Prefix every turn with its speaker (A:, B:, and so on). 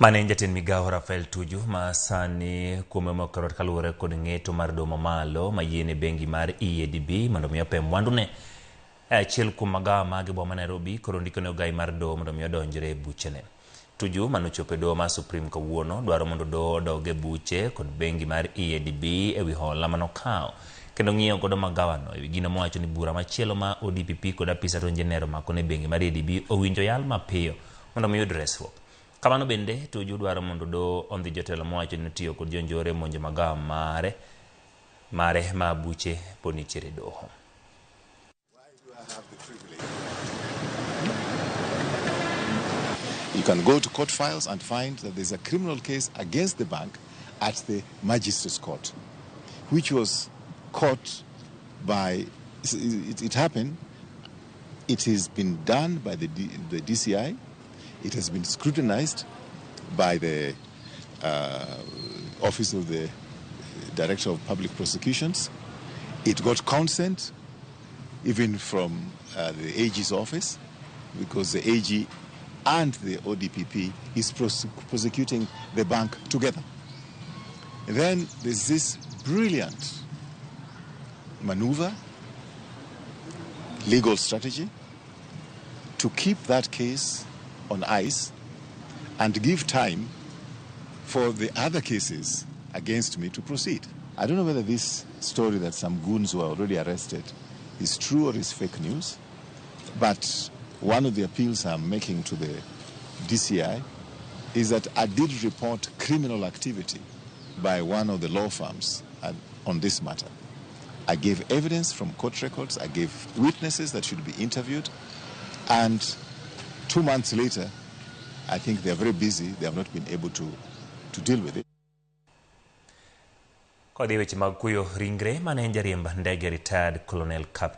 A: Mane en jatend migawo Raphael Tuju ma sani kuome omakore kaluwore kod ng'eto mar doho mamalo ma yiene bengi mar EADB mondo mi opem mwandune e achiel kuom magawa mage boma ma Nairobi koro ndiko ne ogai mar doho mondo mi odonjre e buchene. Tuju manochopo e doho mar Supreme kawuono dwaro mondo doho odog e buche kod bengi mar EADB ewi hola manokawo kendo ng'iyo godo magawano ewi gino mowacho ni bura machielo ma ODPP kod apis Attorney General omako ne bengi mar EADB owinjo yal mapiyo mondo mi yud resruok. Kamano bende, Tuju dwaro mondo doho ondhi jotelo mowacho ni notiyo kod jonjore e monjo magawa mare mare ma buche pod nitiere e doho.
B: You can go to court files and find that there's a criminal case against the bank at the magistrate's court, which was caught by, it happened, it has been done by the DCI, it has been scrutinized by the Office of the Director of Public Prosecutions. It got consent even from the AG's office, because the AG and the ODPP is prosecuting the bank together. And then there's this brilliant maneuver, legal strategy, to keep that case on ice and give time for the other cases against me to proceed. I don't know whether this story that some goons were already arrested is true or is fake news, but one of the appeals I'm making to the DCI is that I did report criminal activity by one of the law firms on this matter. I gave evidence from court records, I gave witnesses that should be interviewed, and 2 months later, I think they are very busy, they have not been able to deal with it.
A: Kodhi weche mag kuyo ringre mane en jariemb ndege retired Colonel Captain